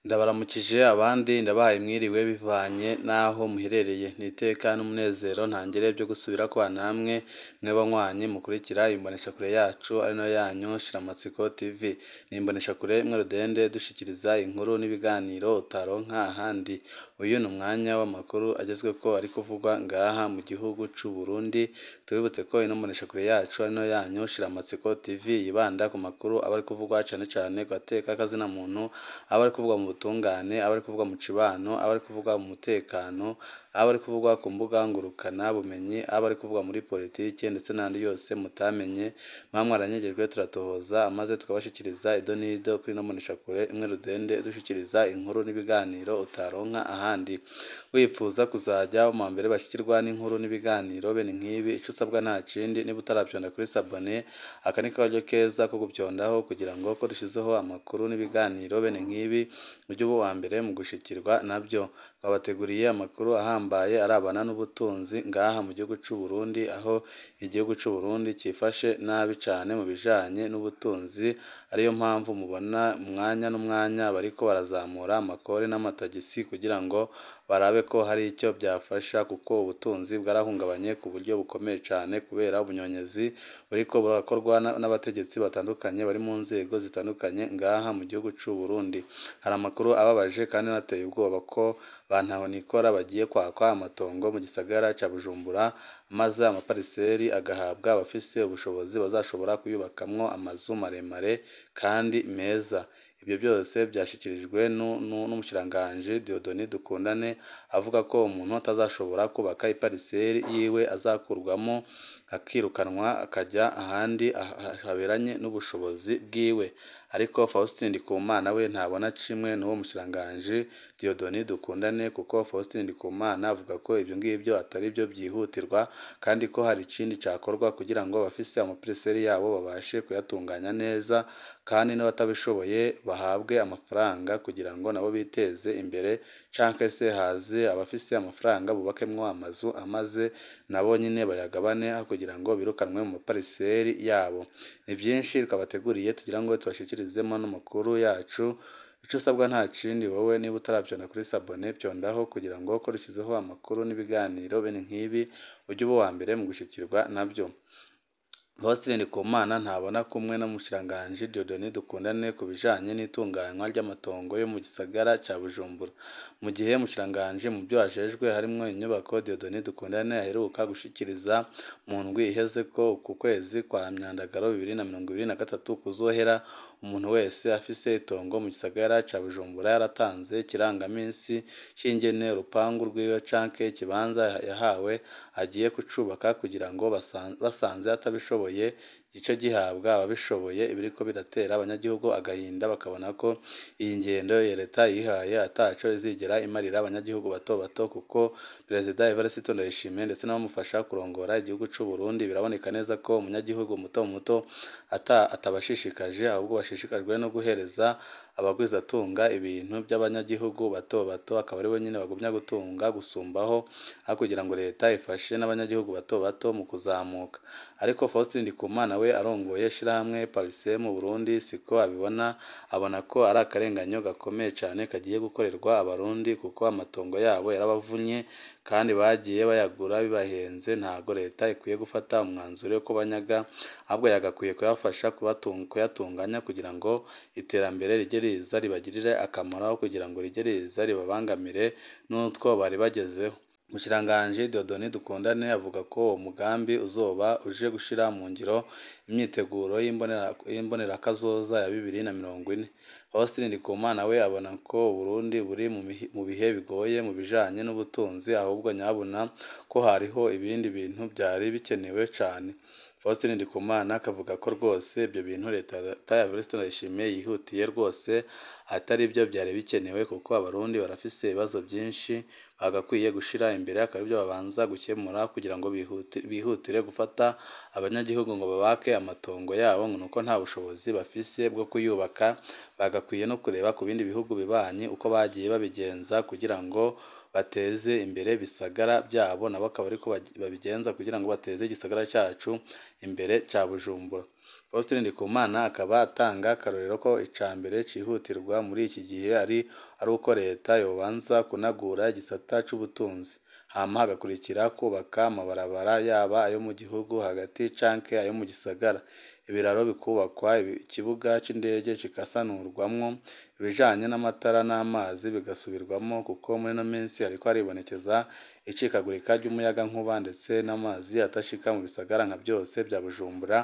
Ndabaramukije abandi ndabahaye mwiriwe bivanye n'aho muherereye, ni iteka n'umunezero ntangere byo gusubira kubana namwe mwe banywanyi mukurikira imboneshakure yacu ari nayo yanyu Shiramatsiko TV. Ni imboneshakure imwe rudende dushikiriza inkuru n'ibiganiro utaronka ahandi. Uyu ni umwanya w'amakuru agezweko ari kuvugwa ngaha mu gihugu c'u Burundi. Tubibutse ko ino mboneshakure yacu ari nayo yanyu Shiramatsiko TV yibanda ku makuru aba ari kuvugwa cane cane ku gateka k'azina muntu, aba ari kuvugwa mu butungane, aba ari kuvugwa mu cibano, aba ari kuvugwa mu mutekano, aba ari kuvugwa ku mbuga ngurukana bumenyi, aba ari kuvugwa muri politike ndetse n'ayandi yose mutamenye, muba mwaranyegejwe turatohoza maze tukabashikiriza ido n'ido kuri ino mboneshakure imwe rudende dushikiriza inkuru n'ibiganiro utaronka ahandi. Wipfuza kuzaja mu bambere bashikirwa n'inkuru n'ibiganiro bene nk'ibi, ico usabwa nta kindi niba utaravyonda kuri sabone, aka ni karyo keza ko guvyondaho kugira ngo ko dushizeho amakuru n'ibiganiro bene nk'ibi uje uba uwa mbere mu gushikirwa navyo. Twabateguriye amakuru ahambaye arabana n'ubutunzi ngaha mu gihugu c'u Burundi, aho igihugu c'u Burundi cifashe nabi cane mu bijanye n'ubutunzi, ariyo mpamvu mubona umwanya n'umwanya bariko barazamura amakori n'amatagisi kugira ngo barabe ko hari ico vyafasha, kuko ubutunzi bwarahungabanye ku buryo bukomeye cane kubera ubunyonyezi buriko burakorwa n'abategetsi batandukanye bari mu nzego zitandukanye ngaha mu gihugu c'u Burundi. Hari amakuru ababaje kandi anateye ubwoba ko ba ntahonikora bagiye kwakwa amatongo mu gisagara ca Bujumbura, maze amapariseri agahabwa abafise ubushobozi bazashobora kuyubakamwo amazu maremare kandi meza. Ivyo vyose vyashikirijwe n'umushikiranganji Dieudonné Dukundane, avuga ko umuntu atazashobora kubaka ipariseri yiwe azakurwamwo akirukanwa akaja ahandi haberanye n'ubushobozi bwiwe. Ariko Faustin Ndikumana we ntabona cimwe n'uwo mushikiranganji Dieudonné Dukundane, kuko Faustin Ndikumana avuga ko ivyo ngivyo atari vyo vyihutirwa kandi ko hari ikindi cakorwa kugira ngo abafise amapariseri yabo babashe kuyatunganya neza, kandi n'abatabishoboye bahabwe amafaranga kugira ngo nabo biteze imbere, canke se haze abafise amafaranga bubakemwo amazu amaze nabo nyene bayagabane aho kugira ngo birukanwe mu mapariseri yabo. Ni vyinshi twabateguriye tugira ngo tubashikirizemo n'amakuru yacu. Ico usabwa nta kindi wowe niba utaravyonda kuri sabone, vyondaho kugira ngo ko dushizeho amakuru n'ibiganiro bene nk'ibi uje uba uwa mbere mu gushikirwa navyo. Faustin Ndikumana ntabona kumwe n'umushikiranganji Dieudonné Dukundane ku bijanye n'itunganywa ry'amatongo yo mu gisagara ca Bujumbura. Mu gihe umushikiranganji mu vyo ajejwe harimwo inyubako, Dieudonné Dukundane aheruka gushikiriza mu ndwi iheze ko uku kwezi kwa Myandagaro 2023 kuzohera umuntu wese afise itongo mu gisagara ca Bujumbura yaratanze ikirangaminsi c'ingene urupangu rwiwe canke ikibanza yahawe agiye kucubaka, kugira ngo basanze atabishoboye gice gihabwa ababishoboye. Ibiriko biratera abanyagihugu agahinda, bakabona ko iyi ngendo ya leta yihaye ataco izigera imarira abanyagihugu bato bato, kuko Perezida Evariste Ndayishimiye ndetse n'abamufasha kurongora igihugu c'u Burundi biraboneka neza ko umunyagihugu muto muto atabashishikaje, ahubwo bashishikajwe no guhereza abagwizatunga ibintu by'abanyagihugu bato bato, akaba aribo nyene bagumya gutunga gusumbaho, aho kugira ngo leta ifashe n'abanyagihugu bato bato mu kuzamuka. Ariko Faustin Ndikumana we arongoye ishirahamwe Parise mu Burundi siko abibona, abona ko ari akarenganyo gakomeye cane kagiye gukorerwa abarundi, kuko amatongo yabo yarabavunye kandi bagiye bayagura bibahenze. Ntago leta ikwiye gufata umwanzuro wo kubanyaga, ahubwo yagakwiye kuyafasha kuyatunganya kugira ngo iterambere rije riza ribagirire akamaro, aho kugira ngo rije riza ribabangamire n'utwo bari bagezeho. Umushikiranganji Dieudonné Dukundane avuga ko uwo mugambi uzoba uje gushira mu ngiro imyiteguro y'imbonerakazoza ya 2040. Faustin Ndikumana we abona ko Uburundi buri mu bihe bigoye mu bijanye n'ubutunzi, ahubwo nyabuna ko hariho ibindi bintu vyari bikenewe cane. Faustin Ndikumana akavuga ko rwose ivyo bintu leta ya Evariste Ndayishimiye yihutiye rwose atari vyo vyari bikenewe, kuko abarundi barafise ibibazo vyinshi bagakwiye gushira imbere, akaba arivyo babanza gukemura kugira ngo bihutire gufata abanyagihugu ngo babake amatongo yabo, ngo nuko nta bushobozi bafise bwo kuyubaka. Bagakwiye no kureba ku bindi bihugu bibanyi uko bagiye babigenza kugira ngo bateze imbere ibisagara vyabo, nabo akaba ariko babigenza kugira ngo bateze igisagara cacu imbere ca Bujumbura. Faustin Ndikumana akaba atanga akarorero ko icambere cihutirwa muri iki gihe ari uko leta yobanza kunagura igisata c'ubutunzi, hama hagakurikira kubaka amabarabara yaba ayo mu gihugu hagati canke ayo mu gisagara, ibiraro bikubakwa, ikibuga c'indege kigasanurwamwo, ibijanye n'amatara n'amazi bigasubirwamwo kuko muri ino minsi hariko haribonekeza icikagurika ry'umuyagankuba ndetse n'amazi atashika mu bisagara nka byose vya Bujumbura,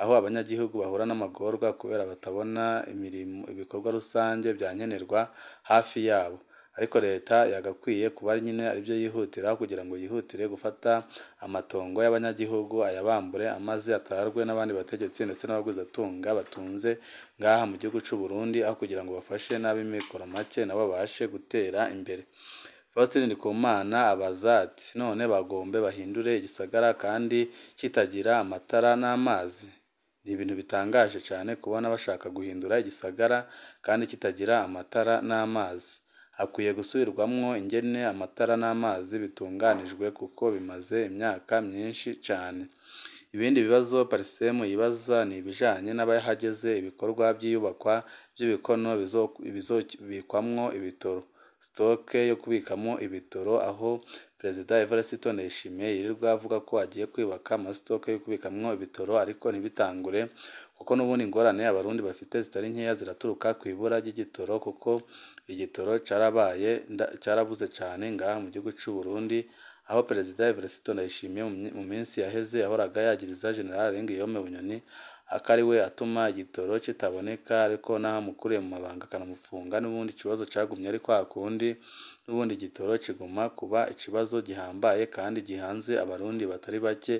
aho abanyagihugu bahura n'amagorwa kubera batabona imirimo ibikorwa rusange vya nkenerwa hafi yabo. Ariko leta yagakwiye kuba nyine aribyo yihutira kugira ngo yihutire gufata amatongo y'abanyagihugu ayabambure amaze atarwe n'abandi bategetsi ndetse n'abagwizatunga batunze ngaha mu gihugu c'u Burundi, aho kugira ngo bafashe n'ab'imikoro make nabo babashe gutera imbere. Faustin Ndikumana abaza ati none bagombe bahindure igisagara kandi kitagira amatara n'amazi? Ni ibintu bitangaje cane kubona bashaka guhindura igisagara kandi kitagira amatara n'amazi. Hakwiye gusubirwamwo ingene amatara n'amazi bitunganijwe kuko bimaze imyaka myinshi cane. Ibindi bibazo Parsem yibaza ni ibijanye n'abahageze ibikorwa vy'iyubakwa vy'ibikono bizobikwamwo ibitoro, stoke yo kubikamwo ibitoro, aho Perezida Evariste Ndayishimiye yirirwa avuga ko agiye kwubaka amasitoke yo kubikamwo ibitoro ariko ntibitangure, kuko n'ubundi ingorane abarundi bafite zitari nkeya ziraturuka kw'ibura ry'igitoro, kuko igitoro carabaye carabuze cane ngaha mu gihugu c'u Burundi, aho Perezida Evariste Ndayishimiye mu minsi yaheze yahoraga yagiriza General Guillaume Bunyoni ko ariwe atuma igitoro kitaboneka, ariko naho amukuriye mu mabanga akanamufunga n'ubundi ikibazo cagumye ari kwa kundi, n'ubundi igitoro kiguma kuba ikibazo gihambaye kandi gihanze abarundi batari bake.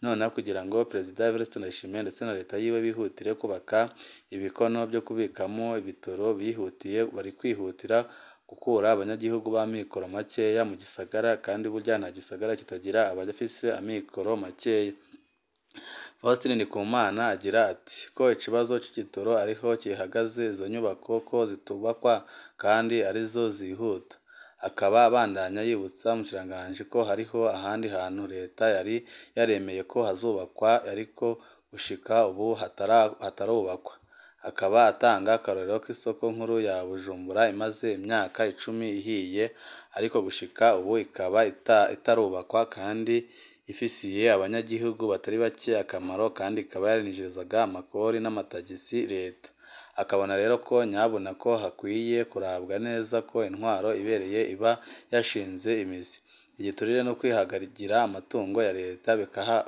Noneho kugira ngo Perezida Evariste Ndayishimiye ndetse na leta yiwe bihutire kubaka ibikono vyo kubikamo ibitoro, bihutiye bari kwihutira gukura abanyagihugu b'amikoro makeya mu gisagara, kandi burya nta gisagara kitagira abafise amikoro makeya. Faustin Ndikumana agira ati ko ikibazo c'igitoro ariho gihagaze, izo nyubako ko zitubakwa kandi arizo zihuta. Akaba abandanya yibutsa umushikiranganji ko hariho ahandi hantu leta yari yaremeye ko hazubakwa ariko gushika ubu hatarubakwa. Akaba atanga akarorero k'isoko nkuru ya Bujumbura imaze imyaka 10 ihiye, ariko gushika ubu ikaba itarubakwa kandi ifisiye abanyagihugu batari bake akamaro, kandi ikaba yarinjirizaga amakori n'amatagisi leta. Akabona rero ko nyabuna ko hakwiye kurabwa neza ko intwaro ibereye iba yashinze imizi, igiturire no kwihagarigira amatungo ya leta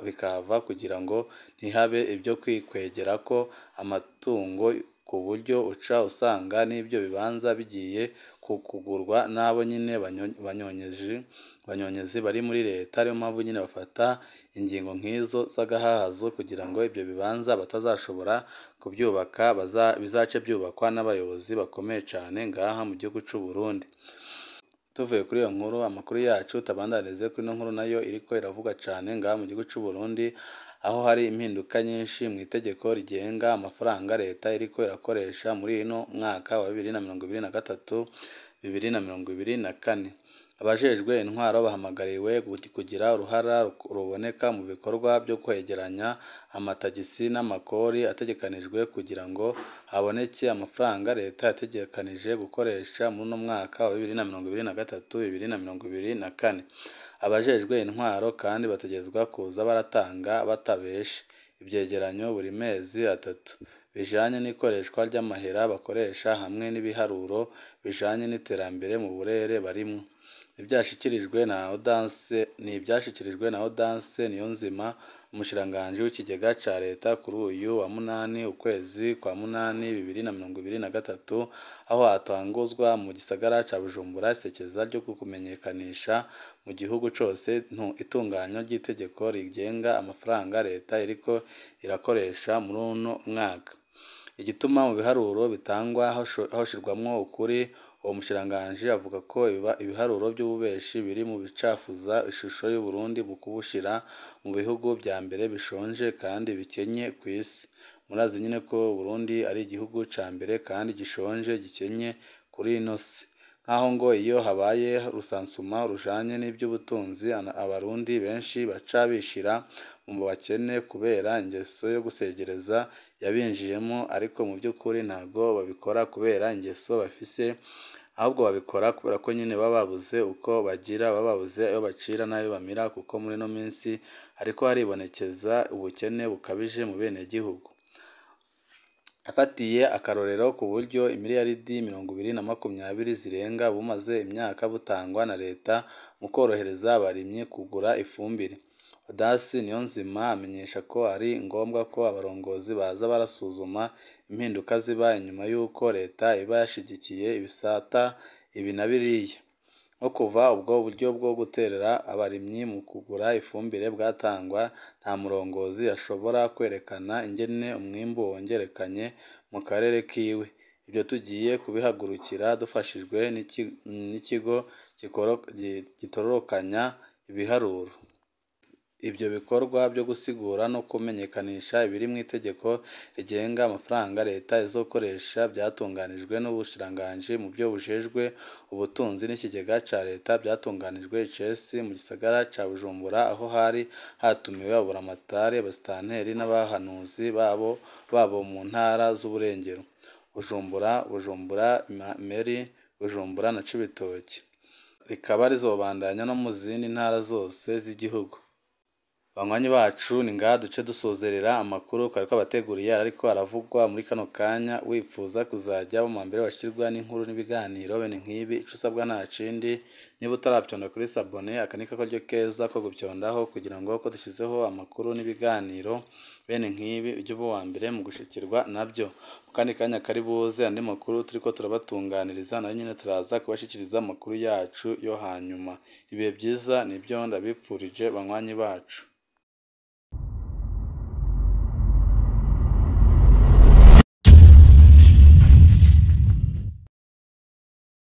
bikahava kugira ngo ntihabe ibyo kwikwegerako amatungo, ku buryo uca usanga n'ibyo bibanza bigiye kugurwa n'abo nyine banyonyezi bari muri leta. Ariyo mpamvu nyine bafata ingingo nk'izo z'agahahazo kugira ngo ibyo bibanza batazashobora kubyubaka, bizace byubakwa n'abayobozi bakomeye cane ngaha mu gihugu c'u Burundi. Tuvuye kuri iyo nkuru, amakuru yacu tabandanize kuri ino nkuru nayo iriko iravuga cane ngaha mu gihugu c'u Burundi, aho hari impinduka nyinshi mu itegeko rigenga amafaranga leta iriko irakoresha muri ino mwaka wa 2023 2024. Abajejwe intwaro bahamagariwe kugira uruhara ruboneka mu bikorwa vyo kwegeranya amatagisi n'amakori ategekanijwe kugira ngo haboneke amafaranga leta yategekanije gukoresha muri uno mwaka wa 2023 2024. Abajejwe intwaro kandi bategerezwa kuza baratanga batabeshe ivyegeranyo buri mezi 3 bijanye n'ikoreshwa ry'amahera bakoresha hamwe n'ibiharuro bijanye n'iterambere mu burere barimwo. Ivyashikirijwe na Audace Niyonzima, umushikiranganji w'ikigega ca leta, kuri uyu wa 8 ukwezi kwa 8 2023, aho hatanguzwa mu gisagara ca Bujumbura isekeza ryo kumenyekanisha mu gihugu cose itunganywa ry'itegeko rigenga amafaranga leta iriko irakoresha muri uno mwaka. Igituma mu biharuro bitangwa hoshirwamwo ukuri, uwo mushikiranganji avuga ko ibiharuro vy'ububeshi biri mu bicafuza ishusho y'Uburundi mu kubushira mu bihugu vya mbere bishonje kandi bikenye kw'isi. Murazi nyine ko Uburundi ari igihugu ca mbere kandi gishonje gikenye kuri ino si. Nkaho ngo iyo habaye rusansuma rujanye n'ivy'ubutunzi, abarundi benshi baca bishira mu bakene kubera ingeso yo gusegereza yabinjiyemo, ariko mu by'ukuri ntabwo babikora kubera ingeso bafise, ahubwo babikora kubera ko nyine baba babuze uko bagira, baba babuze ayo bacira n'ayo bamira, kuko muri ino minsi hariko haribonekeza ubukene bukabije mu benegihugu. Afatiye akarorero ku buryo imiliyaridi 20 zirenga bumaze imyaka butangwa na leta mu korohereza abarimyi kugura ifumbire. Audace Niyonzima amenyesha ko ari ngombwa ko abarongozi baza barasuzuma impinduka ziba inyuma y'uko leta iba yashigikiye ibisata ibi na biriya. Nko kuva ubwo buryo bwo guterera abarimyi mu kugura ifumbire bwatangwa, nta murongozi ashobora kwerekana ingene umwimbu wongerekanye mu karere kiwe. Ibyo tugiye kubihagurukira dufashijwe n'ikigo gitororokanya ibiharuro. Ibyo bikorwa byo gusigura no kumenyekanisha ibiri mu itegeko rigenga amafaranga leta izokoresha byatunganijwe n'ubushikiranganji mu byo bujejwe ubutunzi n'ikigega ca leta, byatunganijwe icesi mu gisagara ca Bujumbura, aho hari hatumiwe aburamatari, abasitanteri n'abahanuzi babo mu ntara z'uburengero: Bujumbura, Bujumbura Meri, Bujumbura na Cibitoke. Rikaba rizobandanya no mu zindi ntara zose z'igihugu. Banywanyi bacu, ni ngaha duce dusozerera amakuru twari twabateguriye ariko aravugwa muri kano kanya. Wifuza kuzajya mu mbere washirwa n'inkuru n'ibiganiro bene nk'ibi, ico usabwa nta kindi, niba utaravyonda kuri s'abonner, aka ni karyo keza ko gupyondaho kugira ngo ko dushyizeho amakuru n'ibiganiro bene nk'ibi ujye uba uwa mbere mu gushikirwa nabyo. Mu kandi kanya kari buze andi makuru turiko turabatunganiriza, nayo nyene turaza kubashikiriza amakuru yacu yo hanyuma. Ibihe vyiza nibyo ndabipfurije banywanyi bacu.